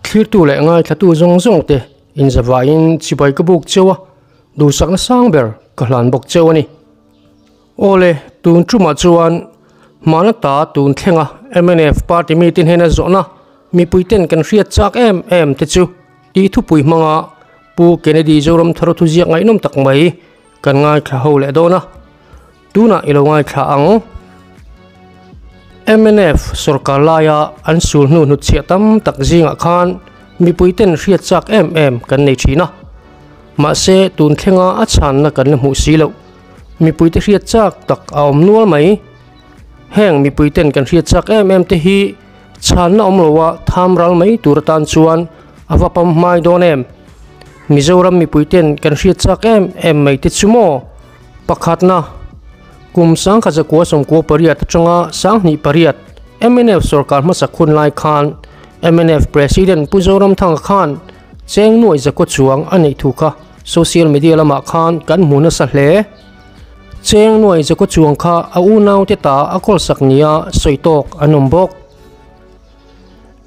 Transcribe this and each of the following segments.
Thlirtu leh ngaithlatu zawng zawng te inzavaiin chibai ka buk cheu a, duhsakna sang ber ka hlan bawk cheu a ni. Awle, tun tumah chuan hmana ta tun thlenga mnf party meeting hnena zawhna mipuiten kan hriat chak em em te chu tih thupui hmanga Pu Kennedy Zoramthar thuziak ngaihnawm tak mai kan ngaithla ho leh dawn a, tunah i lo ngaithla ang. Mnf sorkar laia an sul hnu hnutchhiah tam tak zingah khan mipuiten hriat chak em em kan nei thin a, mahse tun thlenga a chhanna kan la hmuh si loh. Mipuite hriat chak tak a awm nual mai. Heng mipuiten kan hriat chak em em te hi chhanna awm loa tham ral mai tur atan chuan a va pam hmai dawn em? Mizoram mipuiten kan hriat chak em em mai te chu maw? Pakhatna, kum 1998 atanga 2008 mnf sorkar hmasak hun lai khan mnf President Pu Zoramthanga khan cheng nuaih zakua chuang a neih thu kha social media lamah khan kan hmu nasa hle. Cheng nuaih zakua chuang kha a unaute ta a kawlsak nia sawi tawk an awm bawk.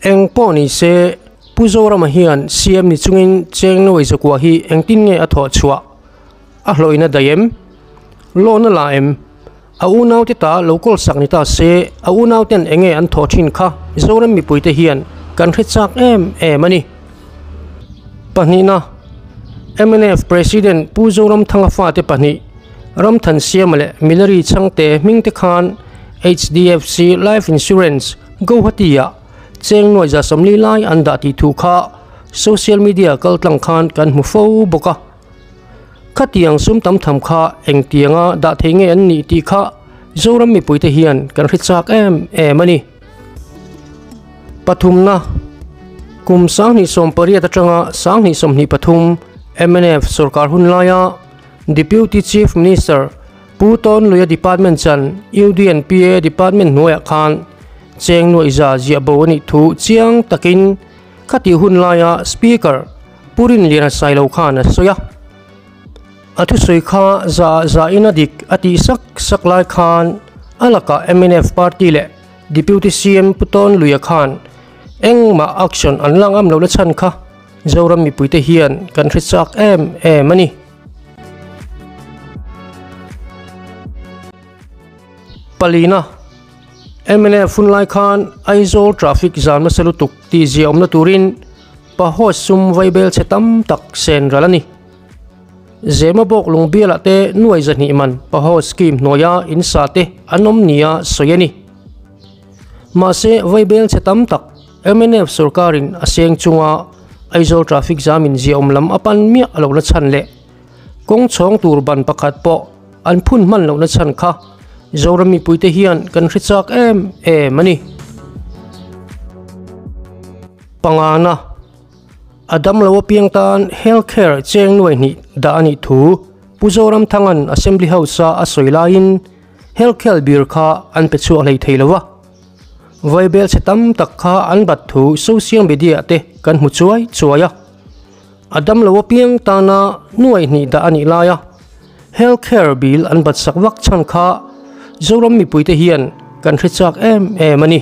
Eng pawh ni se, Pu Zorama hian CM ni chungin cheng nuaih zakua hi engtin nge a thawh chhuah? A hlawhina daih em? Loan a la em? A unaute ta lo kawlsak ni ta se, a unauten eng nge an thawh thin kha Zoram mipuite hian kan hre chak em em a ni. Pahnihna, mnf President Pu Zoramthanga fate pahnih, Ramthansiama leh Milary Chhangte hmingte khan HDFC Life Insurance, Guwahati-ah cheng nuai 40 lai an dah tih thu kha social media kaltlang khan kan hmu fo bawk a. Khatiang sum tam tham kha engtianga dah thei nge an nih tih kha Zoram mipuite hian kan hre chak em em a ni. Pathumna, Kum 2018 atanga 2023 mnf sorkar hun laia Deputy Chief Minister Pu Tawnluia Department chan UDNPA Department hnuaiah khan cheng nuaih za ziah bo a nih thu chiang takin Khati hun laia Speaker Pu Rinliana Sailo khan a sawi a, a thusawi kha za za in a dik a tih sak sak lai khan a lakah mnf party leh Deputy CM Pu Tawnluia khan engmah action an la ngam lo la chhan kha Zoram mipuite hian kan hre chak em em a ni. Palina. Mnf hun lai khan Aizawl traffic zan hmasa lutuk tih zia awmna turin Paho sum vaibel chhe tam tak sen ral a ni. Zema bawk lungbialah te nuai 200 man Paho scheme hnuaia in sa te an awm nia sawi a ni. Mahse vaibel chhe tam tak mnf sorkarin a seng chunga Aizawl traffic jam in zia awm lam a pan miah a lo la chhan leh. Kawng chhawng tur ban pakhat pawh an phun hman lohna chhan kha Zoram mipuite hian kan hre chak em em a ni. Pangana, A damlo apiang tan health care cheng nuai hnih dah a nih thu Pu Zoramthanga'n Assembly House-a a sawi laiin health care bir kha an pe chhuak hlei thei lo a. Vaibel chhe tam tak kha an bat thu social media te kan hmu chuai chuai a. A damlo apiang tana nuai hnih dah a nih laia health care bill an bat sak vak chhan kha Zoram mipuite hian kan hre chak em em a ni.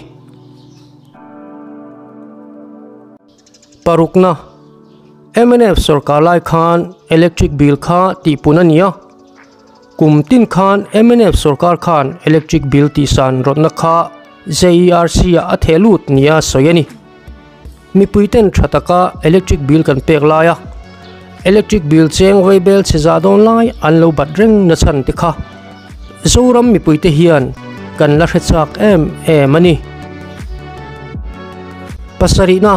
Parukna, mnf sorkar lai khan electric bill kha tihpun a ni a. Kum tin khan mnf sorkar khan electric bill tihsan rawtna kha ZERC ah a theh lut nia sawi a ni. Mipui ten tha taka electric bill kan pek lai a, electric bill cheng vaibel chhe za dawn lai an lo bat reng na chhan te kha Zoram mipui te hian kan la hre chak em em a ni. Pasarihna,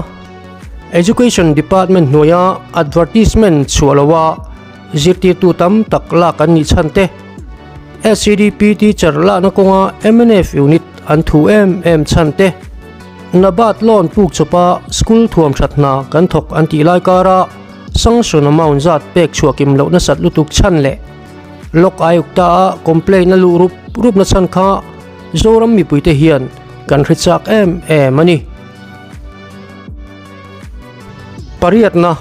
Education Department hnuaia advertisement chhuah loha zirtirtu tam tak lak an nih chhan te, SEDP teacher lakna kawnga mnf unit an thu em em chhan te, Nabat loan puk chawpa school thuam that hna kan thawk an tih lai kara sanction amount zat pek chhuah kim loh nasat lutuk chhan leh Lok Ayukta a complaint a luh rup rup na chhan kha Zoram mipuite hian kan hre chak em em a ni. Pariatna,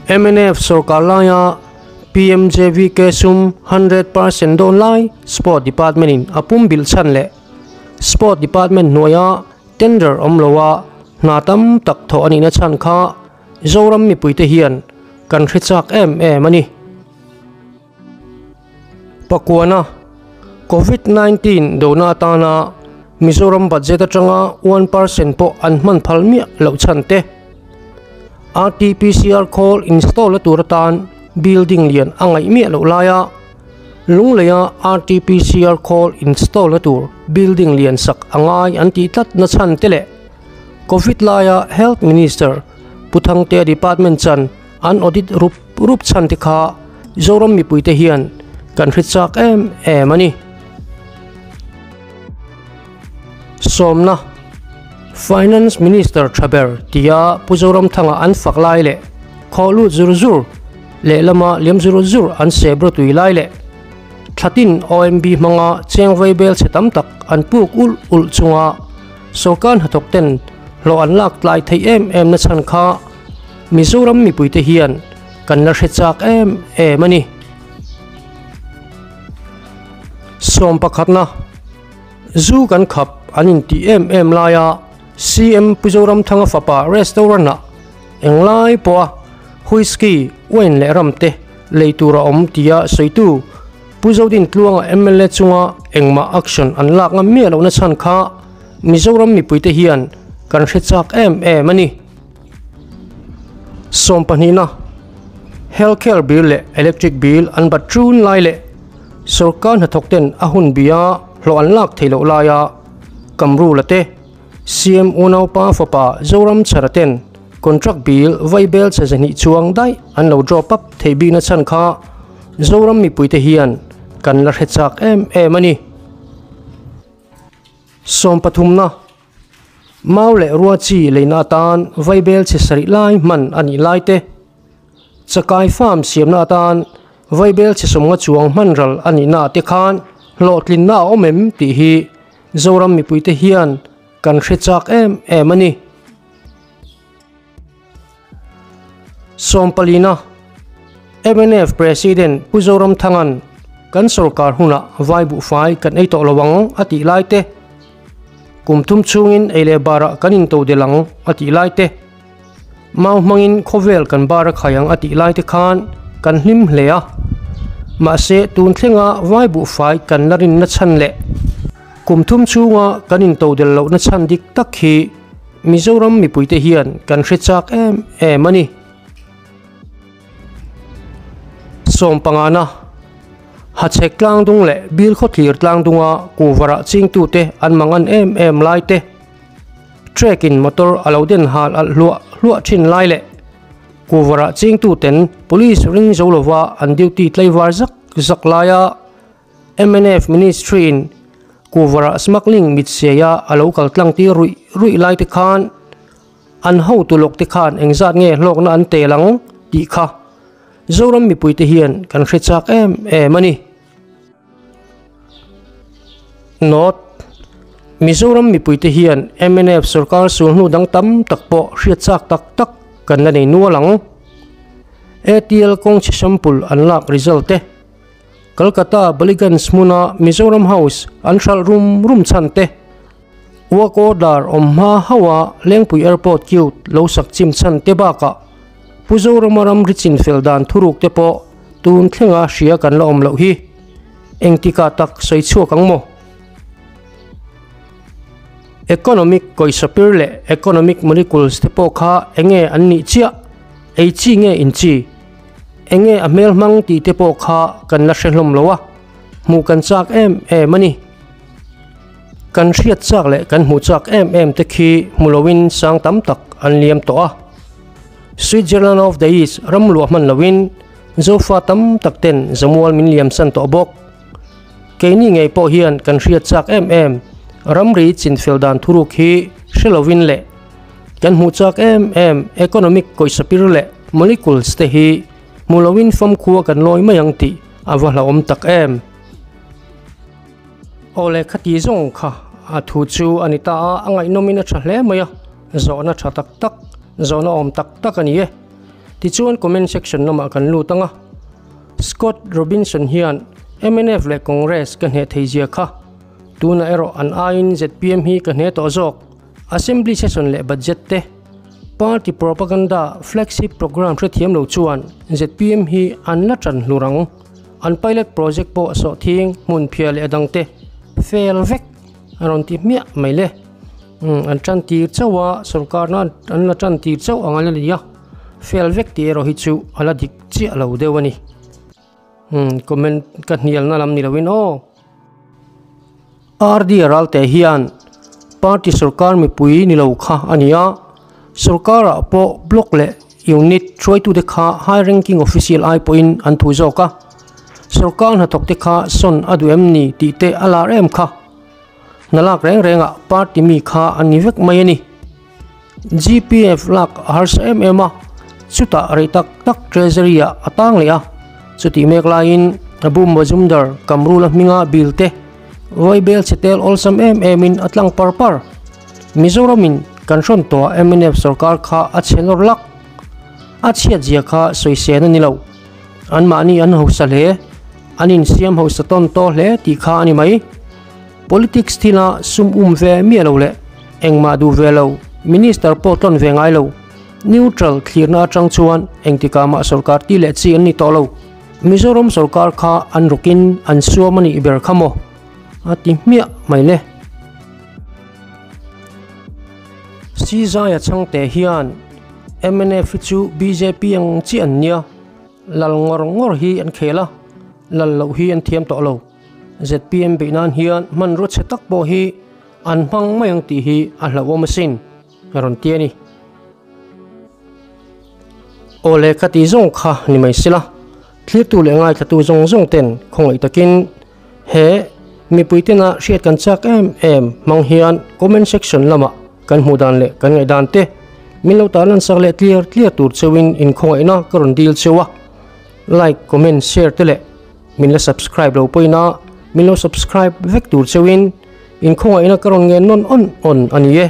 mnf sorkar laia PMJVK sum 100% dawn lai Sport Department in a pum bilh chhan leh Sport Department hnuaia tender awm loa Hna tam tak thawh a nihna chhan kha Zoram mipuite hian kan hre chak em em a ni. Pakuana, Covid 19 dona atana Mizoram budget atanga 1% pawh an hman phal miah loh chhan te, RT-PCR khawl install a tur atan building lian a ngaih miah loh laia Lungleia RT-PCR khawl install a tur building lian sak a ngai an tih tlat na chhan te leh Covid laia Health Minister Pu Thangtea department chan an audit rup rup chhan te kha Zoram mipuite hian kan hre chak em em a ni. Sawmna, Finance Minister tha ber tia Pu Zoramthanga an fak lai leh khaw lut zur zur lehlama liam zur zur an seh rawtui lai leh thlatin OMB hmanga cheng vai bel chhe tam tak an puk ulh ulh chunga sawrkar hnathawk ten hlawh an lak tlai theih em em na chhan kha Mizoram mipuite hian kan la hre chak em em a ni. Sawm pakhatna, Zu kan khap an intih em em laia CM Pu Zoramthanga fapa restaurant-ah englai pawha whisky, wine leh ram te lei tur a awm tia sawitu Pu Zodintluanga mla chunga engmah action an lak ngam miah lohna chhan kha Mizoram mipuite hian kan hre chak em em a ni. Sawmpahnihna, Healthcare bill leh electric bill an bat ṭun lai leh sorkar hnathawk ten a hun bia hlawh an lak theih loh laia Kamrula te, CM unaupa fapa Zoram Chhara ten contract bill vai bel chhe zahnih chuang daih an lo drop up theih bikna chhan kha Zoram mipuite hian kan la hre chak em em a ni. Sawmpathumna. Mau leh rua chi leina atan vaibel chhe sarih lai hman a nih lai te, chakai farm siamna atan vaibel chhe sawmnga chuang hman ral a nihna ah te khan hlawhtlinna a awm em tih hi Zoram mipuite hian kan hre chak em em a ni. Sawmpalina, mnf President Pu Zoramthanga'n kan sorkar hunah vai buhfai kan ei tawh lo ang a tih lai te, kum thum chhungin ei leh barah kan intodelh ang a tih lai te, mau hmangin khawvel kan bar a khai ang a tih lai te khan kan hlim hle a. Mahse tun thlenga vai buhfai kan la rinna chhan leh kum thum chhunga kan intodelh lohna chhan dik tak hi Mizoram mipuite hian kan hre chak em em a ni. Sawm pangana, Hachhek tlangdung leh Bilkhawthlir tlangdunga kuvarah chingtute an mangan em em lai te, trek in motor a lo den hal alh hluah hluah thin lai leh kuvarah chingtuten police ring zo lova an duty tlaivar zak zak laia Mnf Ministry in Kuvarah smuggling mitseia a lo kal tlang tir ruih ruih lai te khan an hotu lawk te khan engzat nge hlawkna an tel ang tih kha Zoram mipui te hian kan hre chak em em a ni. Note, Mizoram mipui te hian mnf sorkar sulhnu dang tam tak pawh hriat chak tak tak kan la nei nual ang. ATL kawng chhe sample an lak result te. Kolkata Ballygunge hmuna Mizoram House an hralh rum rum chhan te, Work order awm hma hauha Lengpui Airport cute lo sak chim chhan te bakah Pu Zorama ram ri chinfel dan thuruk te pawh tun thlenga hria kan la awm loh hi engtikah tak sawi chhuak ang maw? Economic kawihsapir leh economic molecules te pawh kha enge an nih chiah? Ei chi nge in chi? Enge a hmel hmang tih te pawh kha kan la hre hlawm lo a, hmuh kan chak em em a ni. Kan hriat chak leh kan hmuh chak em em te khi hmu loin sang tam tak an liam tawh a. Switzerland of the East ram luah hman loin Zofa tam tak ten zamual min liam san tawh bawk. Keini ngei pawh hian kan hriat chak em em ramri chinfel dan thuruk hi hre loin leh Kan hmuh chak em em economic kawihsapir leh molecules te hi hmu loin famkhua kan lawi mai ang tih a va hlauhawm tak em. Aw le khati zawng kha a thu chu a ni ta a, a ngaihnawmin a tha hle mai a, zawhna tha tak tak, zawhna awm tak tak a ni e. Tichuan comment section lamah kan lut ang a, Scott Robinson hian mnf leh Congress ka hneh thei zia kha, tunah erawh an aiin zpm hi ka hne tawh zawk. Assembly session leh budget te, party propaganda flagship programme hrethiam lo chuan zpm hi an la tan hlur ang. An pilot project pawh sawhthing, hmunphiah leh a dangte fail vek a rawn ti hmiah mai le. An tan tir chauh a, sorkarna an la tan tir chauh ang a la ni a, fail vek tih erawh hi chu a la dik chiah lo deuh a ni. Comment ka hnialna lam ni loin aw. RD Ralte hian party sorkar mipui ni lo kha a ni a, sorkarah pawh block leh unit hruaitute kha high ranking official ai pawhin an thu zawk a, sorkar hnathawkte kha sawn a duh em ni tih te a lar em kha. Hna lak reng rengah party mi kha an ni vek mai a ni. GPF lak a harsa em em a, chutah rei tak tak Treasury ah a tang leh a, chutih mek laiin Abu Majumdar Kamrula hminga bill te Vaibel chhe tel awlsam em em in a tlang par par. Mizoram in kan hrawn tawh ah mnf sorkar kha a chhe lawr lak. A chhiat zia kha sawisên a ni lo. Anmahni an hausa hle, an insiam hausa tawn tawh hle tih kha a ni mai. Politics thila sum um ve miah lo leh engmah duh ve lo, Minister pawh tlawn ve ngai lo. Neutral thlirna atang chuan engtikah mah sorkar ti leh chi an ni tawh lo. Mizoram sorkar kha an rawkin an suam a nih ber kha maw? A ti hmiah mai le. Sizaia chhangte hian mnf hi chu bjp ang chiah an nia, lal ngawr ngawr hi an khel a, lal loh hi an thiam tawh lo. Zpm beih nan hian hmanrua chhe tak pawh hi an hmang mai ang tih hi a hlauhawm asin, a rawn ti a ni. Aw le ka ti zawng kha ni mai sila, thlirtu leh ngaithlatu zawng zawng ten khawngaih takin he mipui tena hriat kan chak em em hmang hian comment section lamah kan hmuh dan leh kan ngaih dan te min lo tarlan sak leh tliar tliar tur cheuhin inkhawngaihna ka rawn dil cheu a, like, comment, share te leh Min la subscribe lo pawhin a, min lo subscribe vek tur cheuhin in khawngaihna ka rawn ngen nawn awn awn a ni e.